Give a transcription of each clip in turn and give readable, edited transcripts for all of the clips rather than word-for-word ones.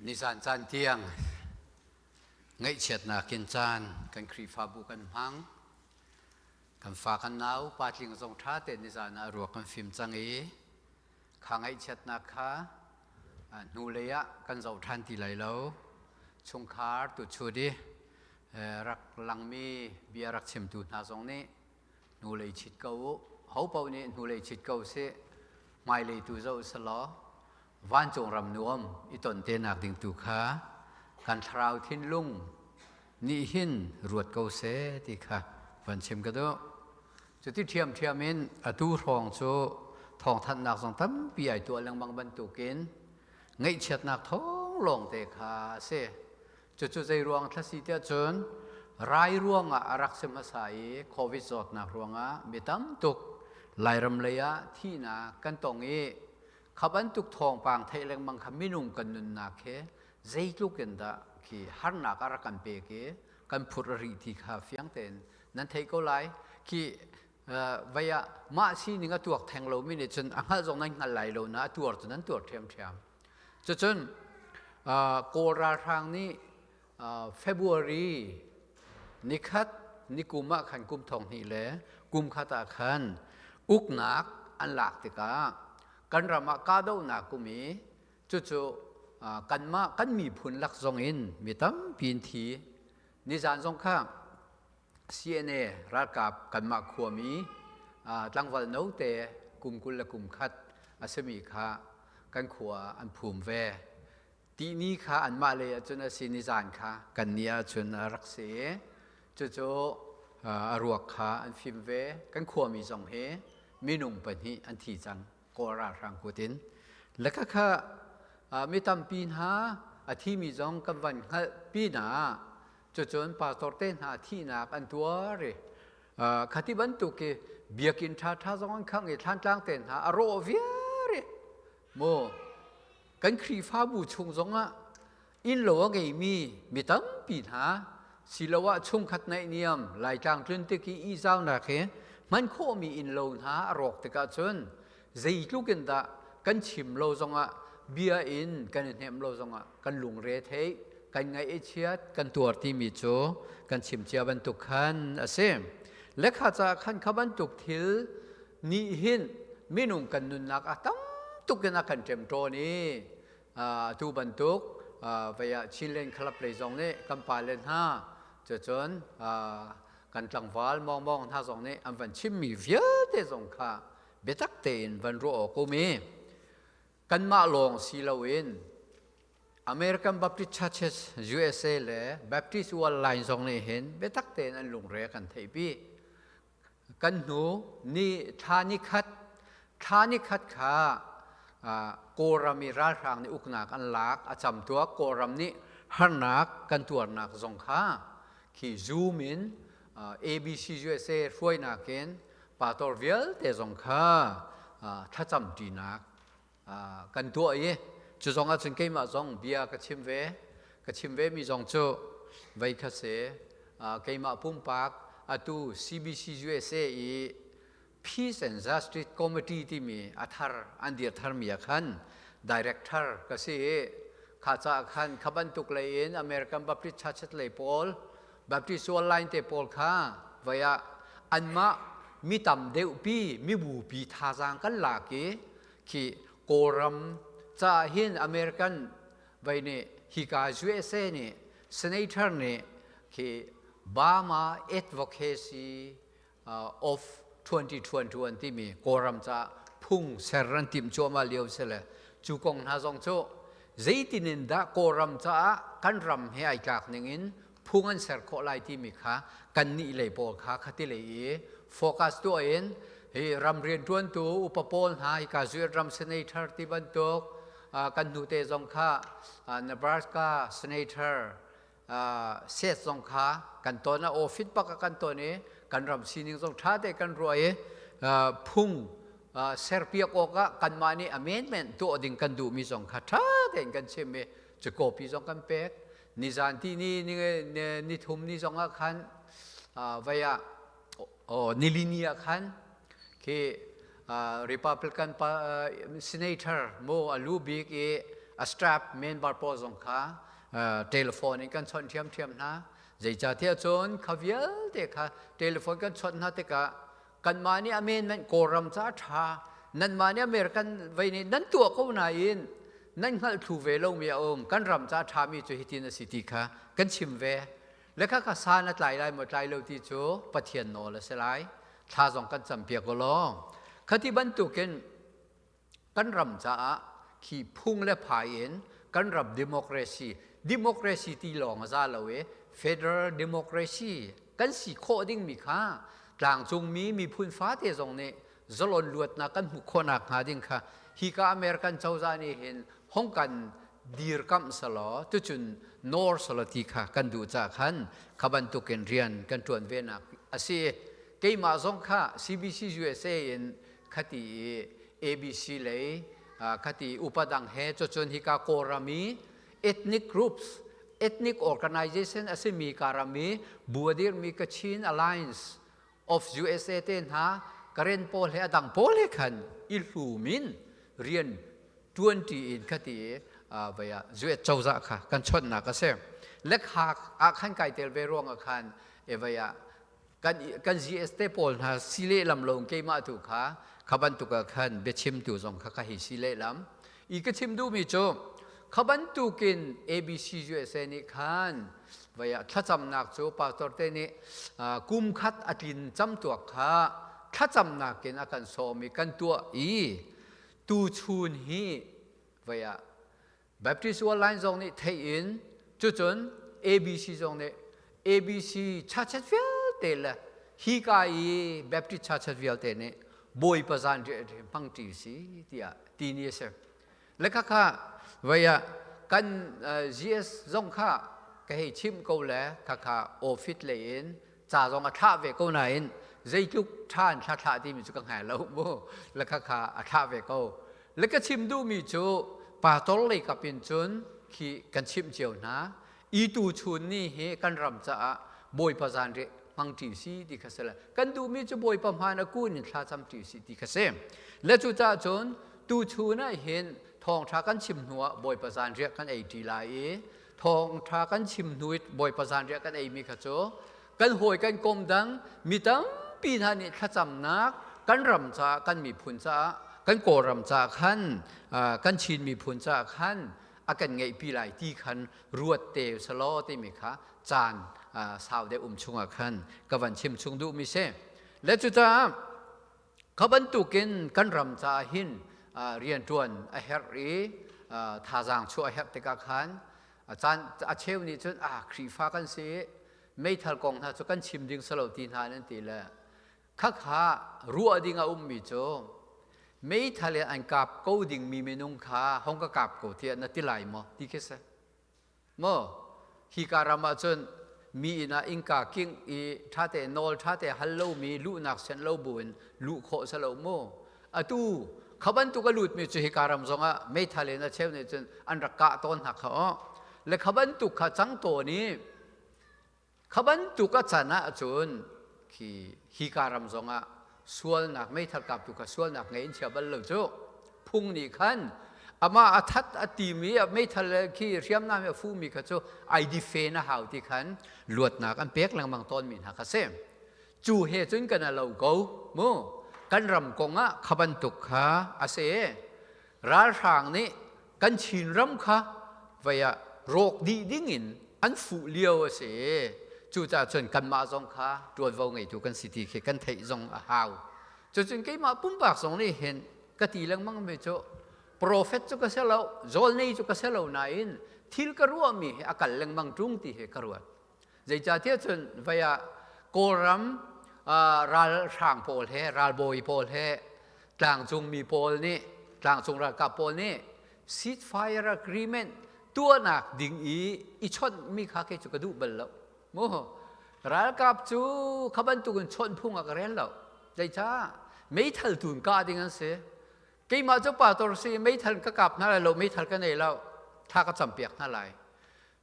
Nizan caan tiang ngaihchiatnak in caan kan Khrihfabu kan hmang. Kan fa kan nau patling zong ṭha tein nizan ah ruak kan fim cang i kha ngaihchiatnak kha hnulei ah kan zoh ṭhan ti lai lo. Chungkhar tuchut i rak langmi bia rak chimtu hna zong nih hnulei chit ko u. Ho paoh nih hnulei chit ko sih. Hmailei tu zoh selaw vancung ram nuam i ton te nak ding tu kha kan thlarau thinlung nih hin ruat ko seh ti kha van chim ka duh. Cuti ṭhiamṭhiam in atu hrawng cu thawngthanhnak zong tampi ai tuah lengmang bantukin ngaihchiatnak thawng lawngte kha a si. Cucu zei ruang thla si tiah cun rai ruangah a rak si hmasa i COVID zawtnak ruangah mi tam tuk Lairam lei ah thihnak kan tong i kha bantuk thawngpang theih lengmang kha minung kan nunnak he zeitluk in dah khi harnak a rak kan pek i kan phurh a rih ti kha fiang tein nan theih ko lai. Khi vei ah mah sining a tuak theng lomi nih cun a hngalh zong nan hngal lai lo na a tuar cu nan tuar ṭhiamṭhiam. Cucun Kawl ralhrang nih February nikhat nikum ah khan kum thong hnih le kum khat ah khan uknak an lak tikah kan ram ah kahdohnak kum i cucu kanmah kan miphun lak zong in mi tampi in thi. Nizan zong kha CNA ralkap kanmah khuami tlangval note kum 20 le kum khat a simi kha kan khua an phum ve. Tihni kha anmah lei ahcun a si, nizan kha kan nih ahcun a rak si. Cucu a ruak kha an fim ve. Kan khuami zong hi minung pahnih an thi cang Kawl ralhrang kut in. Le khakha mi tampi hna a thimi zong kan van hngalh pinah cucun pastor te hna thihnak an tuar i khati bantuk i biakinn ṭhaṭha zong an khangh i thlantlang te hna a rawh viar i mu kan Khrihfabu chung zongah innlo a ngeimi mi tampi hna siloah chungkhat naihniam Laitlang tlun tik i ihzaunak hi hman khawhmi innlo hna a rawk tikah cun zeitluk in dah kan chim lo zongah, bia in kan i hnemh lo zongah kan lungre theih, kan ngaih i chiat, kan tuar timi cu kan chim cia bantuk khan a si. Lekha caah khan kha bantuk thil nih hin minung kan nunnak a tam tuk in a kan ṭemṭawn i atu bantuk vei ah Chinland Club lei zong nih kan pale hna cucun kan tlangval mawngmawng hna zong nih an van chimmi vialte zong kha biatak tein van ruah awk um i kanmah lawng si loin American Baptist Churches USA le Baptist World Line zong nih hin biatak tein an lungre kan theihpi. Kan hnu ni thla ni khat thla ni khat kha Kawlram i ralhrang nih uknak an lak a cam tuak Kawlram nih harnak kan tuarnak zong kha khi Zoom in ABC USA hruainak in pastor vialte zong kha thlacam ṭinak kan tuah i cu zong ahcun keimah zong bia ka chim ve. Ka chim ve mi zong cu vei kha si, keimah pumpak atu CBC USA i Peace and Justice Committee timi a thar an dir tharmi ah khan director ka si i kha caah khan kha bantuk lei in American Baptist Church lei pawl, Baptist Line te pawl kha vai ah anmah mi tam deuhpi, mibupi thazaang kan lak i khi Kawlram caah hin American vai nih hika USA nih senator nih khi Burma Advocacy of 2021 timi Kawlram caah phung ser an timh cuahmah lio si le cu kong hna zong cu zeitin in dah Kawlram caah kan ram he ai tlak ning in phung an ser khawh lai timi kha kannih lei pawl kha khati lei i focus tuah in hi ram rianṭuantu upa pawl hna hika US ram senator ti bantuk kan hnute zong kha Nebraska senator set zong kha kan ton a office bak ah kan ton i kan ram sining zong ṭha te kan ruah i phung serpiak awkah kanmah nih amendment tuah ding kan duhmi zong kha ṭha tein kan chim i cu copy zong kan pek. Nizan ti ni ni thum ni zong ah khan vai ah nili ni ah khan khi Republican senator mo a lu bik i A staff member pawl zong kha telephone in kan chawnh ṭhiamṭhiam hna. Zeicahtiah cun kha vialte kha telephone kan chawnh hna tikah kanmah nih amendment Kawlram ca ṭha nanmah nih American vei nih nan tuah ko nain nan hngalh thlu ve lomi a um kan ram ca ṭhami cu hitin a si ti kha kan chim ve. Le kha kha san a tlai lai maw tlai lo ti cu Pathian nawl a si lai. Thla zong kan campiak u law. Khati bantukin kan ram caah khi phung le phai in kan ram democracy democracy ti lawng a za lo i federal democracy kan si khawh dingmi kha tlangcungmi miphun fate zong nih zalon luatnak kan hmuh khawhnak hnga ding kha hika American cozah nih hin hong kan dirkamh selaw tucun nawr selaw ti kha kan duh caah khan kha bantukin rian kan ṭuan venak a si. Keimah zong kha CBC USA in khati i ABC lei khati upa dang he cucun hika Kawlram i ethnic groups ethnic organization a simi karam i bu a dirmi Kachin Alliance of USA te hna Karen pawl he a dang pawl he khan i hlum in rian ṭuanṭi in khati i vei ah US cozah kha kan chawnhnak a si. Lekhak ah khan kai tel ve ruangah khan e vei ah kan kan GS te pawl hna si lehlam lo keimah tu kha kha bantuk ah khan biachimtu zong kha ka hei si lehlam. I ka chim duhmi cu kha bantukin ABC USA nih khan vei ah thlacamnak cu pastor te nih kum khat a tlin camtuak kha thlacamnak in a kan sawm i kan tuah i tuchun hi vei ah Baptist World Line zong nih theih in cucun ABC zong nih ABC churches vialte le hika i Baptist churches vialte nih Bawipa zan hmang ṭi si tiah ti ni a si. Le khakha vei ah kan GS zong kha ka hei chimh ko le khakha office lei in ca zong a thlah ve ko nain zeitluk ṭha in thla thlah timi cu ka hngal lo mu le khakha a thlah ve ko le ka chim duhmi cu pastor lei kap in cun khi kan chimh cio hna i tu chun ni hi kan ram caah bawipa zanriah hmang ṭi si ti kha si le kan duhmi cu bawipa hmaan a kun in thla cam ṭi si ti kha si le cu caah cun tu chun ah hin thawngṭha kan chim hnu ah bawipa zanriah kan ei ṭi lai i thawngṭha kan chim hnu i Bawipa zanriah kan eimi kha cu kan hawi kan kom dang mi tampi hna nih thlacamnak kan ram caah kan miphun caah kan Kawlram caah khan kan Chin miphun caah khan a kan ngeihpi lai ti khan ruat te selaw timi kha caan sau deuh um chungah khan ka van chim chung duhmi si. Le cucaah Kha bantukin kan ram caah hin rianṭuan a herh i thazaang chuah a herh tikah khan a caan a cheu nih cun ah Khrihfa kan si i meithal kong hna cu kan chim ding si lo ti hna nan ti le khakha ruah ding a ummi cu meithal in an kap ko dingmi minung kha hong ka kap ko tiah na ti lai maw ti khi si. Maw hika ram ah cun mi inn ah innka kingh i ṭhate nawl ṭhate hal lomi luhnak sian lo buin luh khawh si lo mu. Atu kha bantuk a lutmi cu hika ram zongah meithal in a cheu nih cun an rak kah tawn hna kha aw. Le kha bantuk kha cang tawn i Kha bantuk a can ahcun khi hika ram zongah sualnak meithal kaptu kha sualnak ngei in chia bal lo cu. Phung nih khan amah a that a timi meithal khi hriamnam a fumi kha cu ai difen a hau ti khan luatnak an pek lengmang tawnmi hna kha si. Cu he cun kan a lo ko mu. Kan ram kong ah kha bantuk kha a si. Ralhrang nih kan Chinram kha vei ah rawk dih ding in an fuh lio a si. Cucaah cun kanmah zong kha ṭuanvo ngeitu kan si ti khi kan theih zong a hau. Cucun keimah pumpak zong nih hin ka ti lengmang mi cu profet cu ka si lo, zawlnei cu ka si lo nain thil ka ruahmi hi a kal lengmang ṭung ti hi ka ruat. Zeicahtiah cun vei ah Kawlram ralhrang pawl he ralbawi pawl he tlangcungmi pawl nih tlangcung ralkap pawl nih ceasefire agreement tuahnak ding i i chawnhmi kha kei cu ka duh bal lo. Mu ralkap cu kha bantukin chawnh phung ah ka rel lo. Zeicah meithal tun kah ding an si. Keimah cu pastor si meithal ka kap hna lai lo meithal ka nei lo thla ka campiak hna lai.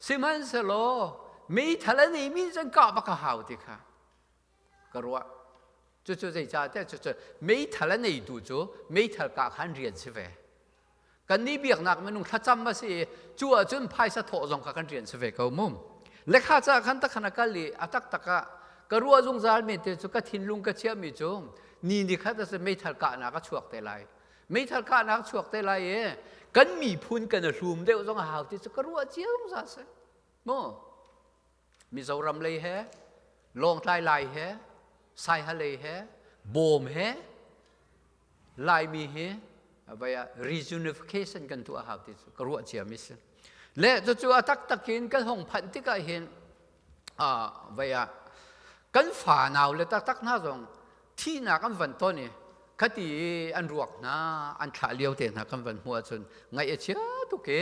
Sihmanhsehlaw meithal a neimi cun kah bak a hau ti kha ka ruah. Cucu zeicahtiah cucu meithal a neitu cu meithal kah khan rian si ve. Kan nih biaknak minung thlacam a si i cu ahcun phaisa thawh zong kha kan rian si ve ko mu. Lekha ca khan takhan a kal i a taktak ah ka ruah zungzal mi te cu ka thinlung ka chiahmi cu ni ni khat a si meithal kahnak a chuak te lai. Meithal kahnak chuak te lai i kan miphun kan i hlum deuh zong a hau ti cu ka ruah cia zungzal si. Mu. Mizoram lei he, Lawngtlai lai he, Saiha lei he, Bawm he, Laimi hi vai ah reunification kan tuah hau ti cu ka ruah ciami si. Le cucu a taktak in kan hong phanh tikah hin vai ah kan fa nau le taktak hna zong thihnak an van ton i khati i an ruak hna an thlah lio te hna kan van hmuh ahcun ngaih a chia tuk i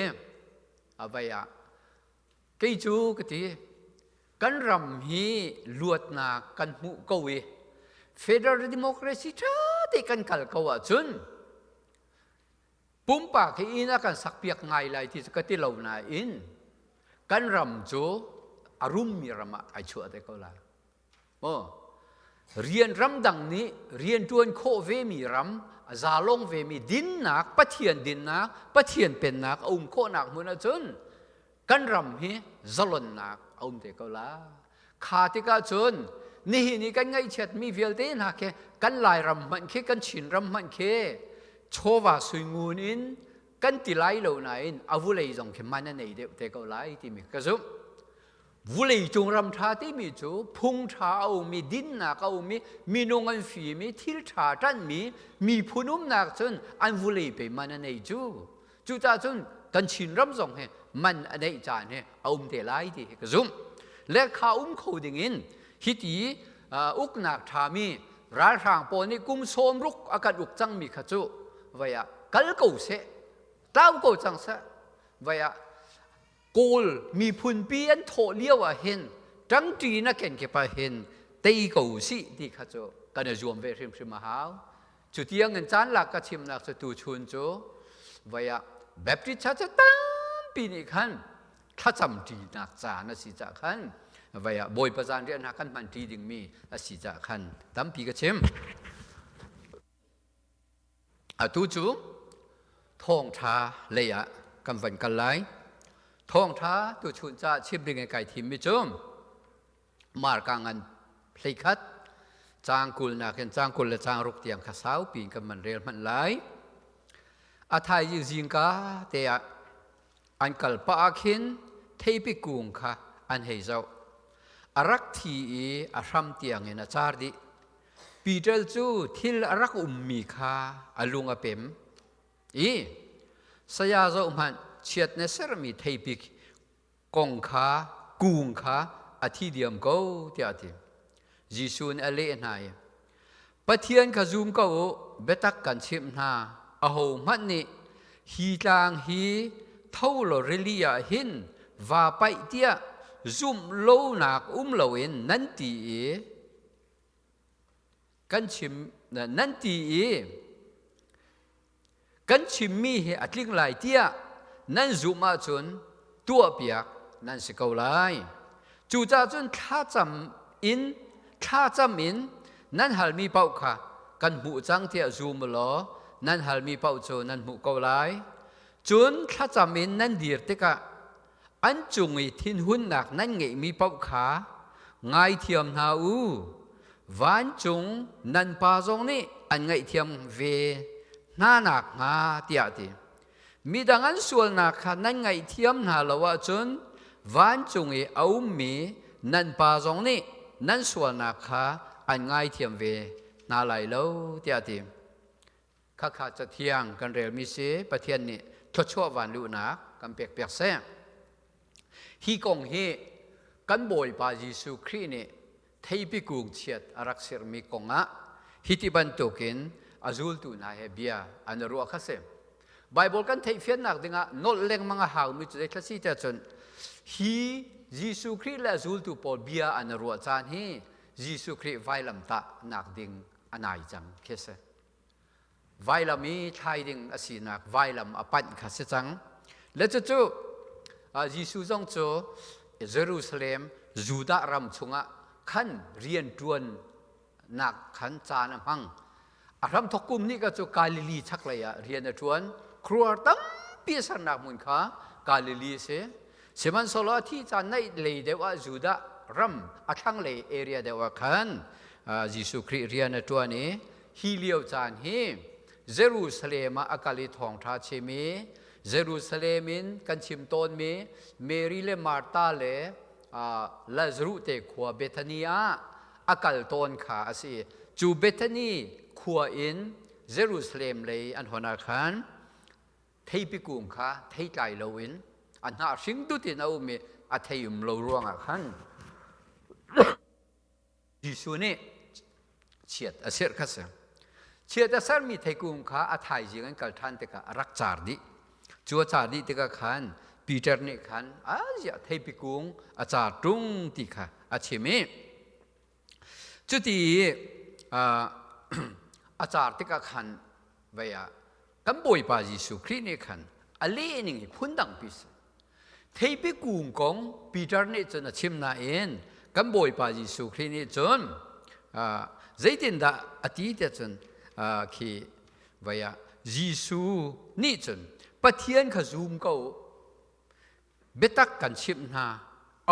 a vai ah Kei cu ka ti, kan ram hi luatnak kan hmuh ko i federal democracy ṭha te kan kal ko ahcun pumpak hi inn a kan sakpiak ngai lai ti cu ka ti lo nain kan ram cu a rummi ram ah ai chuah te ko lai. Maw rian ramdang nih rianṭuan khawh vemi ram a zalong vemi dinnak Pathian dinnak Pathian pennak a um khawhnak hmun ahcun kan ram hi zalonnak a um te ko la. Kha tikah cun nihin i kan ngaihchiatmi vialte hna khi kan Lairam hmanh khi kan Chinram hmanh khi chawva suingun in kan ti lai lo nain a vulei zong khi man a nei deuh te ko lai timi ka zumh. Vuleicung ram ṭha timi cu phung ṭha a ummi, dinnak a ummi, minung an fimi, thil ṭha ṭanhmi miphun umnak cun an vulei pe man a nei cu. Cucaah cun kan Chinram zong hi man a neih caan hi a um te lai ti hi ka zumh. Le kha um kho ding in hiti uknak ṭhami ralhrang pawl nih kum 60 a kan uk cangmi kha cu vai ah kal ko seh, tlau ko cang seh, vai ah Kawl miphunpi an thawh lio ah hin ṭangṭi na kenkip ah hin tei ko usih ti kha cu kan i zuam ve hrimhrim a hau. Cu tiang in caan lak ka chimnak cu tuchun cu voi ah Baptist Church tampi nih khan thlacam ṭinak caan a si cah khan vai ah Bawipa zan riah hna kan hman ṭi dingmi a si cah khan tampi ka chim. Atu cu thawngṭha lei ah kan van kal lai. Thawngṭha tuchun ca chim ding in kai thimmi cu Marka ngan 11 caang 20 nak in caang 26 tiang kha saupi in kan van rel hmanh lai. A thaizing zingka te ah an kal pah ah khin theipi kung kha an hei zoh. A rak thi i a hram tiang in a car dih. Peter cu thil a rak ummi kha a lung a pem i saya zohhmanh chiat na sermi theipi kong kha kung kha a thi diam ko tiah a ti. Jesuh nih a leh hna i Pathian kha zum ko u, biatak kan chimh hna, ahohmanh nih hi tlang hi tho law rili ah hin vaa paih tiah zumh lonak um loin nan ti i kan chim nan ti i kan chimmi hi a tling lai tiah nan zumh ahcun tuahpiak nan si ko lai. Cucaah cun thlacam in thlacam in nan halmi paoh kha kan hmuh cang tiah zum u law nan halmi paoh cu nan hmuh ko lai. Cun thlacam in nan dir tikah an cung i thinhunnak nan ngeihmi paoh kha ngaithiam hna u. Vancung nan Pa zong nih an ngaihthiam ve hna nakhnga tiah a ti. Midang an sualnak kha nan ngaihthiam hna lo ahcun vancung i a ummi nan Pa zong nih nan sualnak kha an ngaithiam ve hna lai lo tiah a ti. Khakha cathiang kan relmi si Pathian nih thluachuah van luhnak kan pek piak seh. Hi kong hi kan Bawipa Jesuh Khrih nih theipi kung chiat a rak sirmi kong ah hiti bantukin a zultu hna he bia an i ruah kha si. Bible kan theihfiannak dingah nolh lengmang a haumi cu zeithla si tiah cun hi Jesuh Khrih le a zultu pawl bia an i ruah caan hi Jesuh Khrih vailamtah nak ding a nai cang khi a si. Vailam i thlai ding a sinak vailam a panh kha si cang. Le cucu Jesuh zong cu Jerusalem Judah ram chungah khan rian ṭuannak khan caan a hmang. A hramthawk kum nih ka cu Galilee chaklei ah rian a ṭuan. Khuaruahhar tampi. tampi a sernak hmun kha Galilee a si. Sihmanhsehlaw a thih caan naih lei deuh ah Judah ram a thlanglei area deuh ah khan Jesuh Khrih rian a ṭuan i hi lio caan hi Jerusalem ah a kal i thawngṭha chim i Jerusalem in kan chim tawnmi Mary le Martha le Lazarus te khua Bethany ah a kal tawn kha a si. Cu Bethany khua in Jerusalem lei an hon ah khan theipi kung kha theitlai loin a hnah hring dut in a um i a thei um lo ruangah khan Jesuh nih chiat a serh kha si. Chiat a sermi theikung kha a thaizing an kal ṭhan tikah a rak car dih. Cu a car dih tikah khan Peter nih khan a ziah theipi kung a car ṭung ti kha a chim i cuti a car tikah khan vei ah kan Bawipa Jesuh Khrih nih khan a leh ning hi phundangpi si. Theipi kung kong Peter nih cun a chim nain kan Bawipa Jesuh Khrih nih cun zeitindah a ti tiah cun khi vei ah Jesuh nih cun Pathian kha zum ko biatak kan chimh hna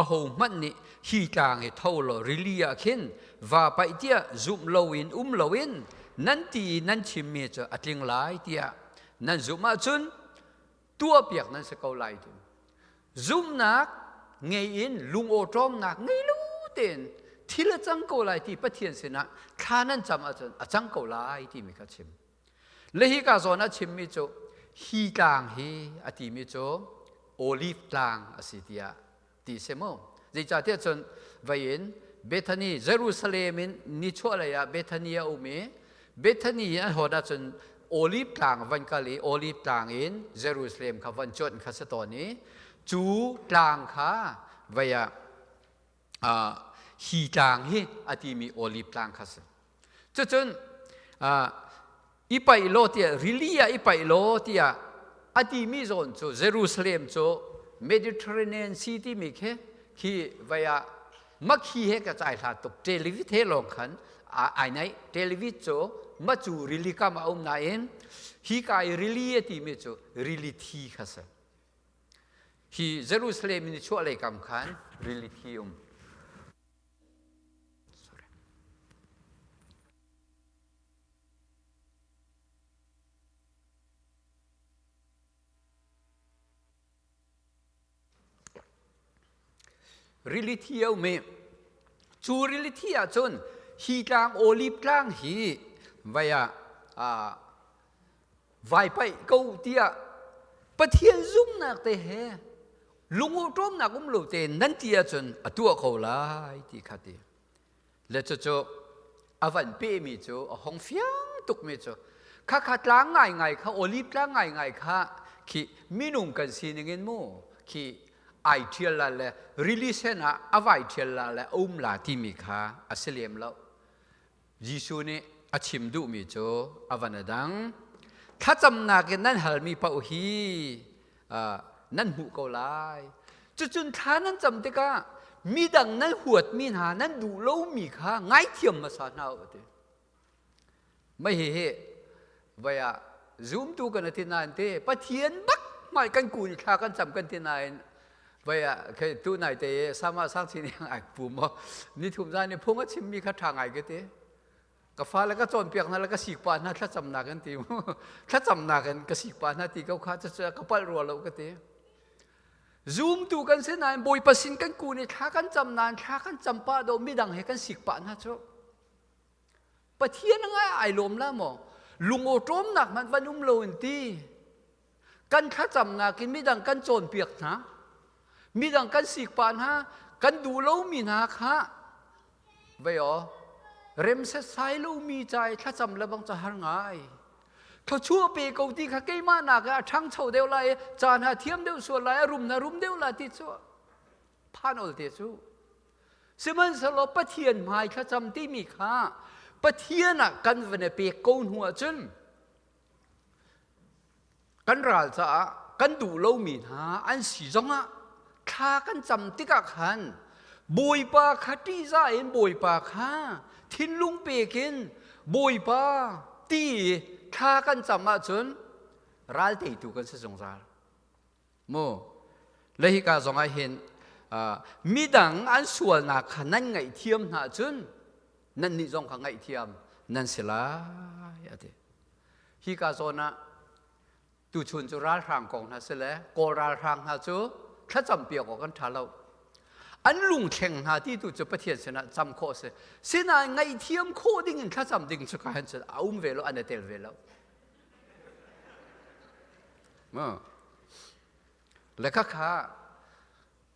ahohmanh nih hi tlang hi tho law rili ah khin va paih tiah zumh loin um loin nan ti i nan chimmi cu a tling lai tiah nan zumh ahcun tuahpiak nan si ko lai ti. Zumhnak ngei in lungawṭawmnak ngei lo tein thil a cang ko lai ti Pathian sinah thla nan cam ahcun a cang ko lai timi kha chim. Le hi ka zawn a chimmi cu hi tlang hi a timi cu olive tlang a si tiah ti si mu. Zeicahtiah cun vei in Bethany Jerusalem in nichuahlei ah Bethany a um i Bethany an hawt ahcun Olive tlang van kal i Olive tlang in Jerusalem kha van cuanh kha si tawn i cu tlang kha vei ah hi tlang hi a timi Olive tlang kha si. Cucun i paih law tiah rili ah i paih law tiah a timi zawn cu Jerusalem cu Mediterranean Sea timi khi khi vai ah makhi he ka cai hla tuk Tel Aviv he lawng khan ai naih Tel Aviv cu macu rili kam a um nain hi ka i rili a timi cu rili thi kha si hi Jerusalem in chuah lei kam khan rili thi um. Sorry. Rili thi a um i cu rili thi ahcun hi tlang olive tlang hi vai ah vai paih ko tiah Pathian zumnak te he lungawṭawmnak um lo tein nan ti ahcun a tuah ko lai ti kha ti. Le cucu a van pehmi cu a hong fiang tukmi cu khakha tlang ngaingai kha olive tlang ngaingai kha khi minung kan sining in mu khi ai ṭhial la le rili sen ah a vai ṭhial la le a um la timi kha a si lem lo. Jesuh nih a chim duhmi cu a van a dang. Thlacamnak in nan halmi paoh hi nan hmuh ko lai. Cucun thla nan cam tikah midang nan huatmi hna nan duh lomi kha ngaithiam hmasa hna u ti. Mei hihi vai ah zumtu kan ti nain te Pathian bak hmai kan kun i thla kan cam kan ti nain vai ah khi tu nai te sama sang chin yang ai pu mo ni thum zan ni phung a chimmi kha ṭha ngai ka ti ka fale ka cawnpiak hna le ka sikpa hna thlacamnak an ti mu thlacamnak in ka sikpa hna ti ko kha cucu ka palh rua lo ka ti zumtu kan si nain bawipa sin kan kun i thla kan cam nain thla kan cam pah do midang he kan sik pah hna cu Pathian ngai ai lawm la maw lungawṭawmnak hmanh van um lo in ti kan thlacamnak in midang kan cawnpiak hna midang kan sikpah hna kan duh lomi hna kha vei aw rem setsai lomi ca i thlacam le bang ca har ngai thluachuah pe ko ti kha keimah nak ah a ṭhangcho deuh lai ca hna thiam deuh sual lai a rum na rum deuh la ti cu phan ol te cu sihmanhsehlaw Pathian hmai thlacam timi kha Pathian ah kan van i pek ko hnu ahcun Kan ral caah kan duh lomi hna an si zongah thla kan cam tikah khan Bawipa kha ṭihzah in Bawipa kha thinlung pek in Bawipa ti thla kan cam ahcun ral teitu kan si zungzal. Mu le hika zong ah hin midang an sualnak kha nan ngaihthiam hna cun nannih zong kha ngaihthiam nan si lai a ti. Hika zawn ah tuchun cu ralhrang kong hna si le Kawl ralhrang hna cu thlacam piak awk an ṭha lo. An lungthleng hna ti tu cu Pathian sinah cam khawh a si. Sinain ngaihthiam khawh ding in thlacam ding cu ka hen cun a um ve lo, an i tel ve lo. Le khakha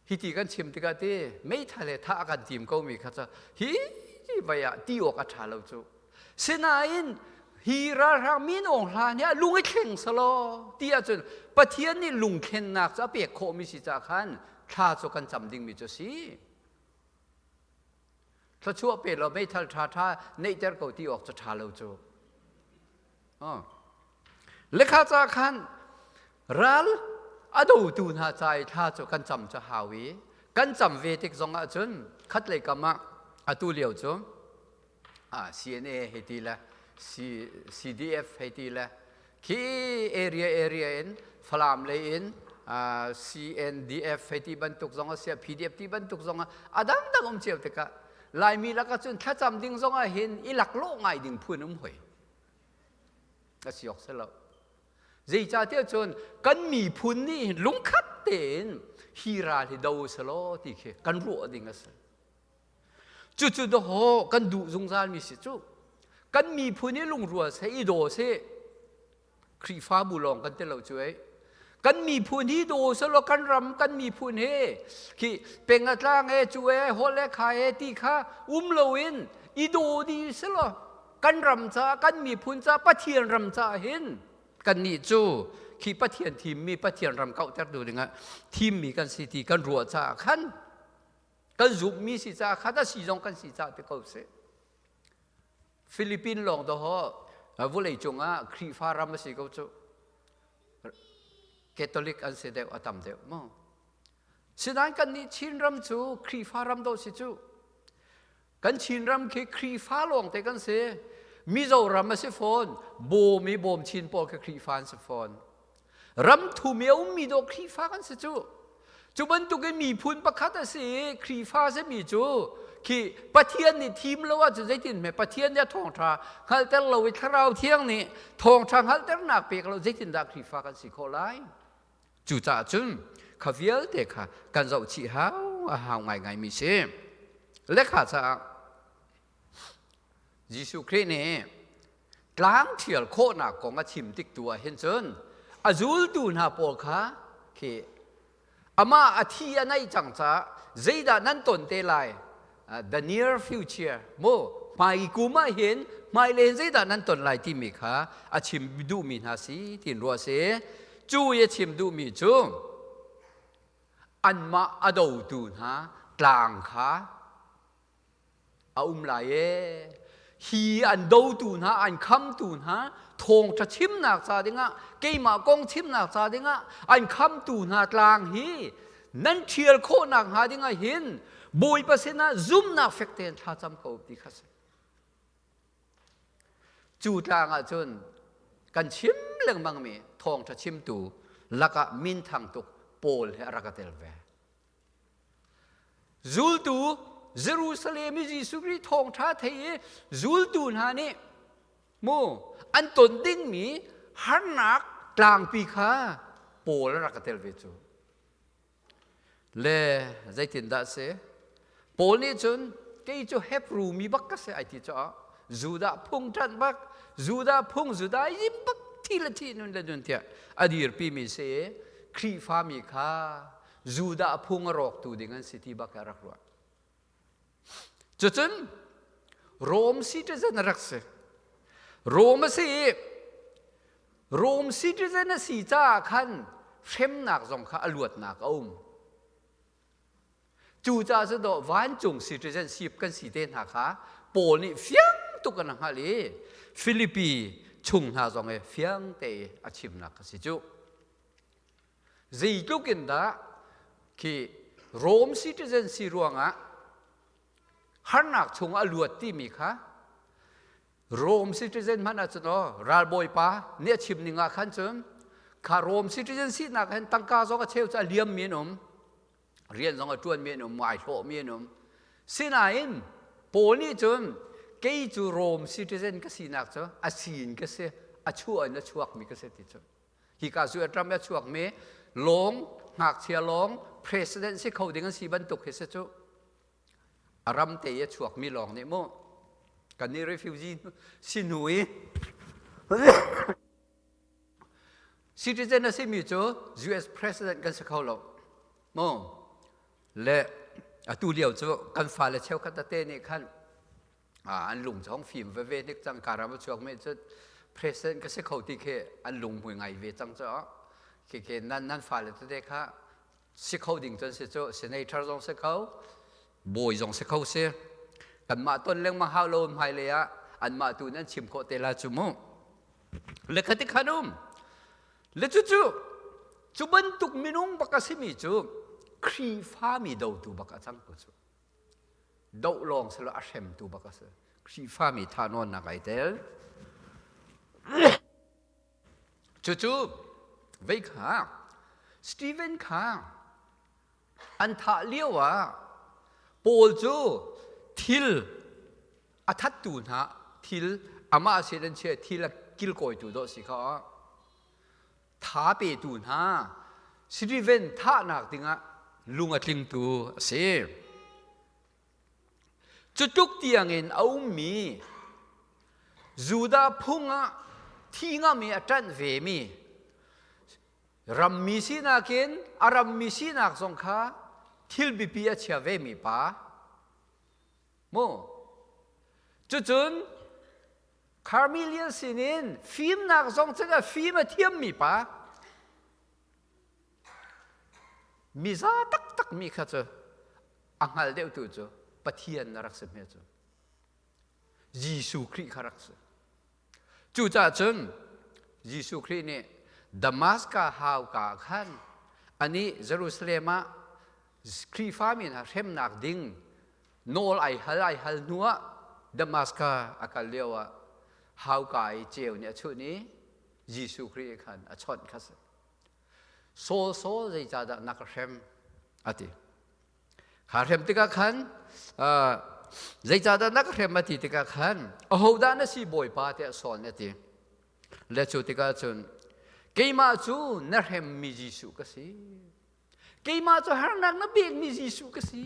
hiti kan chim tikah ti meithal he thah a kan tim komi kha cu hi vai ah ti awk a ṭha lo cu. Sinain hi ralhrang min Aung Hlaing nih a lung i thleng selaw ti ahcun Pathian nih lungthlennak cu a pek khawhmi si caah khan thla cu kan cam dingmi cu a si. Thluachuah pe law meithal ṭhaṭha neihter ko ti awk cu ṭha lo cu. Lekha ca khan ral a dotu hna ca i thla cu kan cam cu hau i kan cam ve tik zong ah cun khatlei kam ah atu lio cu CNA hei ti le CDF hei ti le khi area area in Falam lei in CNDF hei ti bantuk zong a si PDF ti bantuk zong ah a dangdang um cio tikah Laimi lakah cun thlacam ding zong ah hin i laklawh ngai ding phun um hoi. A si awk si lo. Zeicahtiah cun kan miphun nih lungkhat tein hi ral hi do selaw ti khi kan ruah ding a si. Cucu dawh kan duh zungzalmi si cu. Kan miphun hi lungrual seh i daw seh. Khrihfabu lawng kan ti lo cu ei. Kan miphun hi daw selaw kan ram kan miphun he khi peng a tlang e cu e hol e kha e ti kha um loin i daw dih selaw kan ram caah kan miphun caah Pathian ram caah hin kannih cu khi Pathian thimmi Pathian ram kauhter duh dingah thimmi kan si ti kan ruah caah khan kan zumhmi si caah khan a si zong kan si caah ti ko sih. Philippine lawng dawh vawlei cungah Khrihfa ram a si ko cu. Catholic an si deuh a tam deuh maw? Sinain kannih Chinram cu Khrihfa ram dawh si cu. Kan Chinram khi Khrihfa lawngte kan si. Mizoram a si fawn. Bawm i bawm Chin pawl khi Khrihfa an si fawn. Ram thum i a ummi dawh Khrihfa kan si cu. Cu bantukin miphun pakhat a si i Khrihfa simi cu khi Pathian nih thim lo ahcun zeitin hme Pathian nih a thawngṭha hngalhter lo i Thlarau Thiang nih thawngṭha hngalhternak pek lo zeitindah Khrihfa kan si khawh lai? Cucaah cun kha vialte kha kan zohchih hau a hau ngaingaimi si. Lekha caah Jesuh Khrih nih tlang ṭhial khawhnak kong a chim tik tu ah hin cun a zultu hna pawl kha khi amah a thi a naih cang caah zeidah nan ton te lai the near future mu hmai kum ah hin hmailei hin zeidah nan ton lai timi kha a chim duhmi hna si tiin ruah si cu i a chim duhmi cu anmah a dotu hna tlang kha a um lai ee hi an dotu hna an khamtu hna thawngṭha chimnak ca dingah keimah kong chimnak ca dingah an khamtu hna tlang hi nan ṭhial khawhnak hnga dingah hin Bawipa sinah zumhnak fek tein thlacam ko ti kha si. Cu tlang ah cun kan chim lengmangmi thawngṭha chimtu lakah minthang tuk Paul he a rak a tel ve. Zultu Jerusalem i Jesuh Khrih thawngṭha thei i zultu hna nih mu an ton dingmi harnak tlangpi kha Paul a rak a tel ve cu. Le zeitindah a si? Paul nih cun kei cu Hebru mi bak ka si ai ti caah Judah phung ṭanh bak, Judah phung Judaism bak thi le thi nun le nun tiah a dirpimi si i Khrihfa mi kha Judah phung a rawktu ding an si ti bak a rak ruah. Cucun Rome citizen a rak si. Rome a si i Rome citizen a si caah khan hremnak zong kha a luatnak a um. Cucaah cu dawh vancung citizenship kan si te hna kha Paul nih fiang tuk in a hngalh i Filipi chung hna zong i fiang te i a chimnak a si cu. Zeitluk in dah khi Rome citizen si ruangah harnak chung a luat timi kha Rome citizen hmanh ahcun aw ralbawipa nih a chim ning ah khan cun Kha Rome citizen sinak hin tangka zong a cheu cu a liammi an um. Rian zong a ṭuanmi an um, ai hlawhmi an um. Sinain Paul nih cun kei cu Rome citizen ka sinak cu a sin ka si, a chuah in a chuakmi ka si ti cu. Hika US ram i a chuakmi lawng, ngakchia lawng, president si kho ding an si bantuk hi si cu. A ram te i a chuakmi lawng nih mu kan nih refugee si hnu i citizen a simi cu US president kan si kho lo mu le atu lio cu kan fale cheukhat tete nih khan an lung cu hong fim veve hnik cang ka ram a chuak mi cu president ka si kho ti khi an lung hmui ngai ve cang cu khi khi nan nan fale tete kha si kho ding cun si cu senator zong si kho bawi zong si kho si kanmah ton lengmang hau lo hmailei ah anmah tu nan chim khawh te la cu mu le khati khan um le cucu cu bantuk minung bak a simi cu Khrihfami dotu bak a cang ko cu doh lawng silo a hremtu bak a si Khrihfami thahnawnnak ai tel Cucu vei kha Stephen kha an thah lio ah Paul cu thil a thattu hna thil amah sin an chia thil a kilkawitu dawh si kha tha petu hna Stephen thahnak dingah lung a tlingtu a si. Cu tluk tiangin a ummi Judah phung ah thi ngam i a ṭanh vemi rammi sinak in a rammi sinak zong kha thil biapi a chia vemi pa mu cucun Carmelian sinin fimnak zong cun a fim a thiammi pa miza taktak mi kha cu a hngal deuhtu cu Pathian na rak si hme cu Jesuh Khrih kha rak si cucaah cun Jesuh Khrih nih Damascus hauka khan anih Jerusalem ah Khrihfami hna hremnak ding nawl ai hal ai hal hnu ah Damascus a kal lio ah hauka i ceu nih a chunh i Jesuh Khrih khan a chawnh kha si Saul Saul zeicahdah na ka hrem a ti. Kha hrem tikah khan zeicahdah na ka hrem a ti tikah khan ahodah na si Bawipa tiah Saul nih a ti. Le cu tikah cun keimah cu na hremmi Jesuh ka si. Keimah cu harnak na pekmi Jesuh ka si.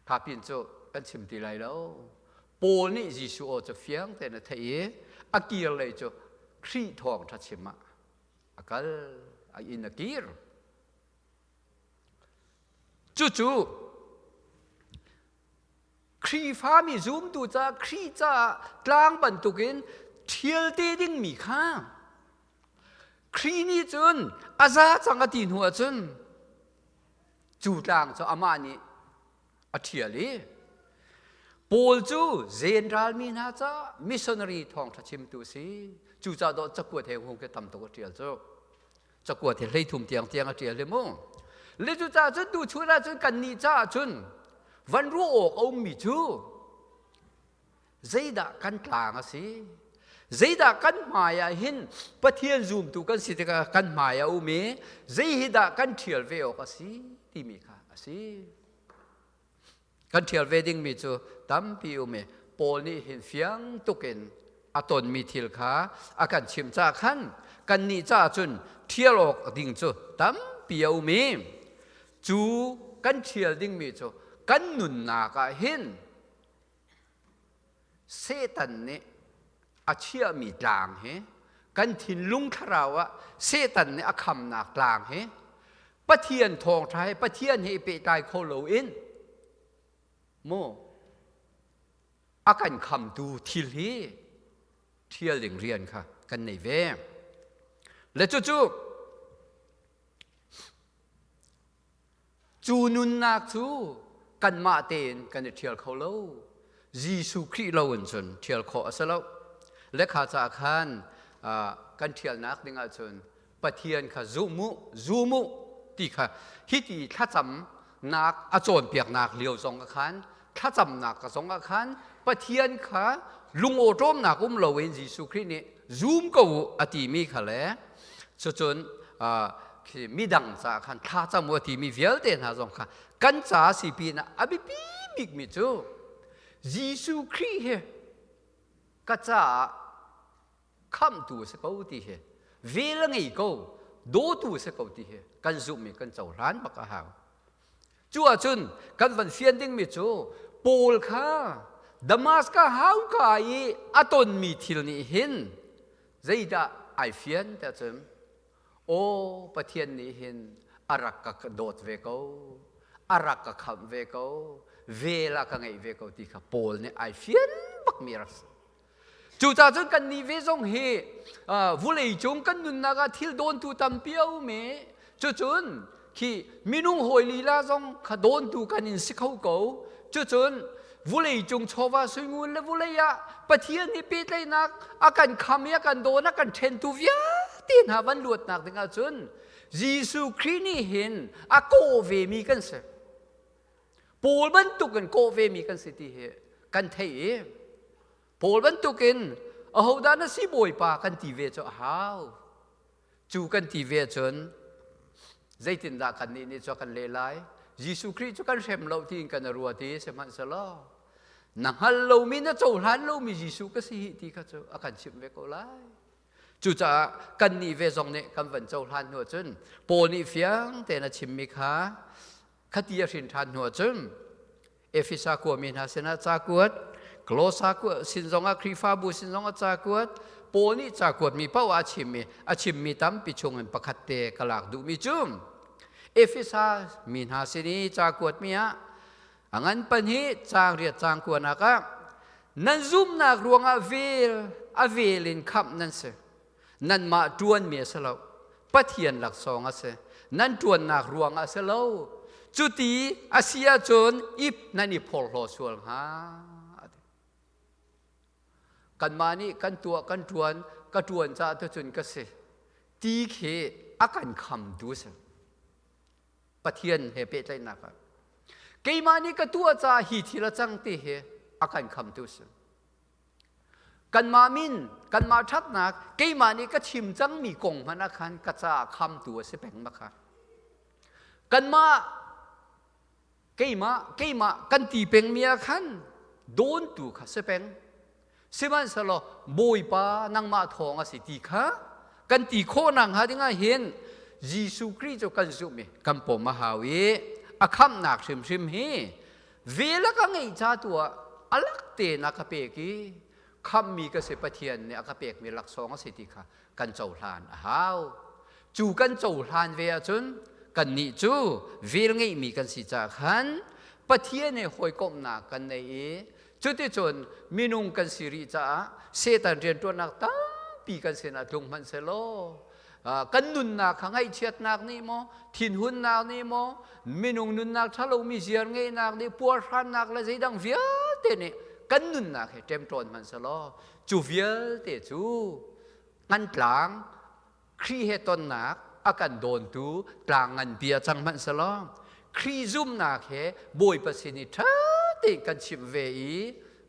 Kha pin cu kan chim ti lai lo. Paul nih Jesuh aw cu fiang tein a theih i a kir lei cu Khrih thawngṭha chim ah a kal, a inn a kir. Cucu Khrihfami zumtu caah Khrih caah tlang bantukin ṭhial te dingmi kha Khrih nih cun a za cang a ti hnu ahcun Cu tlang cu amah nih a ṭhial i Paul cu General mi hna caah missionary thawngṭha chimtu a si. Cucaah dawh cakuat he hung khi tam tuk a ṭial cu. Cakuat he 13 tiang tiang a ṭial hi mu. Le cucaah cun tuchun ah cun kannih caah cun van ruah awk a ummi cu Zeidah kan tlang a si? Zeidah kan hmai ah hin Pathian zumtu kan si tikah kan hmai a um i zei hi dah kan ṭhial ve awk a si timi kha a si. Kan ṭhial ve dingmi cu tampi um i Paul nih hin fiang tukin a tonmi thil kha a kan chimh caah khan kannih caah cun ṭhial awk ding cu tampi a um i cu kan ṭhial dingmi cu kan nunnak ah hin Satan nih a chiahmi tlang hi kan thinlung thlarau ah Satan nih a khamnak tlang hi Pathian thawngṭha he Pathian he i pehtlai kho loin mu a kan khamtu thil hi ṭhial ding rian kha kan nei ve. Le cucu Cu nunnak cu kanmah tein kan i ṭhial kho lo. Jesuh Khrih lo in cun ṭhial khawh a si lo. Lekha caah khan kan ṭhialnak ding ahcun Pathian kha zum u, zum u ti kha hiti thlacamnak a cawnpiaknak lio zong ah khan thlacamnak ka zong ah khan Pathian kha lungawṭawmnak um loin Jesuh Khrih nih zum ko u a timi kha le cucun midang caah khan thla cam u a timi vialte hna zong kha kan ca si pinah a biapi bikmi cu Jesuh Khrih hi ka caah khamhtu a si ko ti hi vel a ngei ko dawtu a si ko ti hi kan zumh i kan cohlan bak a hau. Cu ahcun kan van fian dingmi cu Paul kha Damaskas hauka i a tonmi thil nih hin zeidah ai fian tiah cun aw Pathian nih hin a rak ka dawt ve ko, a rak ka khamh ve ko, vel a ka ngeih ve ko ti kha Paul nih ai fian bakmi a rak si. Cucaah cun kannih ve zong hi vulei cung kan nunnak ah thil dawntu tampi a um i cucun khi minung hawi lila zong kha dawntu kan in si kho ko. Cucun vulei cung chawva suingun le vulei ah Pathian nih pehtlaihnak a kan kham i a kan dawn a kan ṭhentu vialte hna van luatnak ding ahcun Jesuh Khrih nih hin a kawh vemi kan si. Paul bantukin kawh vemi kan si ti hi kan theih i Paul bantukin ahodah na si Bawipa kan ti ve cu a hau. Cu kan ti ve cun zeitindah kannih nih cu kan leh lai? Jesuh Khrih cu kan hrem lo tiin kan ruat i sihmanhsehlaw na hngal lomi na cohlan lomi Jesuh ka si hi ti kha cu a kan chimh ve ko lai. Cucaah kannih ve zong nih kan van cohlan hnu cun Paul nih fiang tein a chimmi kha khati a hrin ṭhan hnu ahcun Efesa khuami hna sinah ca kuat, Kolosa sin zongah Khrihfabu sin zongah ca kuat, Paul nih ca kuatmi paoh a chim i a chimmi tampi chungin pakhat te ka lak duhmi cu Efesa mi hna sin i ca kuatmi ah a ngan pahnih caang riat caang kuanak ah nan zumhnak ruangah vel a vel in khamh nan si. Nanmah ṭuanmi a si lo. Pathian laksawng a si. Nan ṭuannak ruangah a si lo. Cuti a si ahcun ip nan i phorhlaw sual hnga. Kanmah nih kan tuah kan ṭuan ka ṭuan caah tucun ka si. Ti khi a kan khamtu a si. Pathian he pehtlaihnak ah. Keimah nih ka tuah caah hi thil a cang ti hi a kan khamtu a si. Kanmah min, kanmah ṭhatnak, keimah nih ka chim cangmi kong hmanh ah khan ka caah khamtu a si peng ma kha. Kanmah, keimah, keimah kan ti pengmi ah khan dawntu kha si peng. Sihmanhsehlaw Bawipa nangmah thawng a si ti kha kan ti khawh nakhnga dingah hin Jesuh Khrih cu kan zumh i kan pom a hau i a khamhnak hrimhrim hi Vel a ka ngeih ca tu ah a lak tein a ka pek i khamhmi ka si Pathian nih a ka pekmi laksawng a si ti kha kan cohlan a hau. Cu kan cohlan ve ahcun kannih cu vel ngeihmi kan si caah khan Pathian he hawikomhnak kan nei i cuticun minung kan si rih caah Satan rianṭuannak tampi kan sinah tlung hmanh sehlaw kan nunnak kha ngaihchiatnak nih maw thinhunnak nih maw minung nunnak ṭhalomi ziar ngeihnak nih puarhrannak le zeidang vialte nih kan nunnak he ṭemṭawn hmanh selaw cu vialte cu ngan tlang Khrih he tonnak a kan dawntu tlang nganpi ah cang hmanh selaw Khrih zumnak he Bawipa sin i ṭha tein kan chimh ve i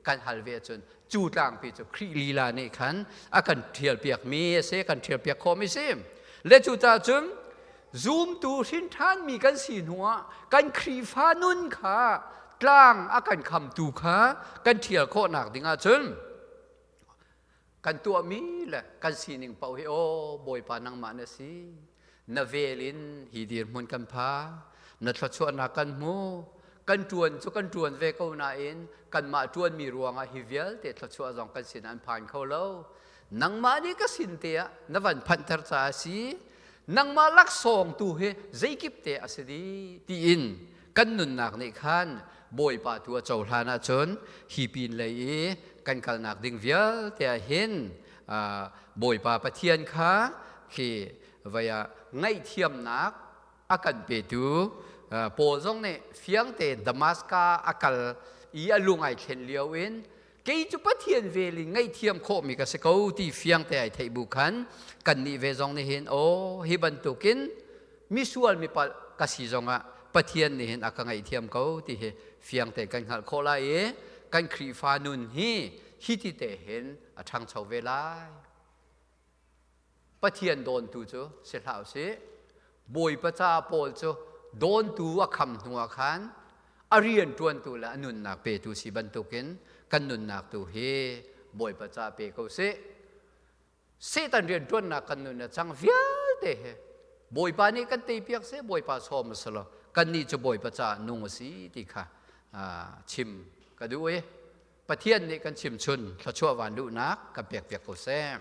kan hal ve ahcun cu tlangpi cu Khrih lila nih khan a kan ṭhialpiakmi a si, kan ṭhialpiak khawhmi a si. Le cucaah cun zumtu hrinṭhanmi kan si hnuah kan Khrihfa nun kha tlang a kan khamtu kha kan ṭhial khawhnak ding ahcun kan tuahmi le kan sining paoh hi aw Bawipa nangmah na si na vel in hi dirhmun kan pha na thluachuahnak kan hmu kan ṭuan cu kan ṭuan ve ko nain kanmah ṭuanmi ruangah hi vialte thluachuah zong kan sin an phan kho lo nangmah nih ka sin te ah na van phanhter caah a si nangmah laksawng tu hi zeikip te a si dih tiin kan nunnak nih khan Bawipa tu a cohlan ahcun hi pin lei i kan kalnak ding vialte ah hin Bawipa Pathian kha khi vei ah ngaihthiamnak a kan petu Paul zong nih fiang tein Damaska a kal i a lung ai thlen lio in kei cu Pathian vel in ngaihthiam khawhmi ka si ko ti fiang te ai theih bu khan kannih ve zong nih hin aw hi bantukin misual mipalh ka si zongah Pathian nih hin a ka ngaihthiam ko ti hi. fiang te kan hngalh khawh lai i kan Khrihfa nun hi hi ti te hin a ṭhangcho ve lai. Pathian dawntu cu si hlah usih. Bawipa ca pawl cu dawntu a kham hnu ah khan a rian ṭuantu le a nunnak petu si bantukin kan nunnak tu hi Bawipa ca pe ko sih. Satan rian ṭuannak kan nun a cang vialte he Bawipa nih kan teipiak seh, Bawipa sawm a si lo. Kannih cu Bawipa caah nung a si ti kha chim ka duh i Pathian nih kan chimchun thluachuah van luhnak kan pekpiak ko seh.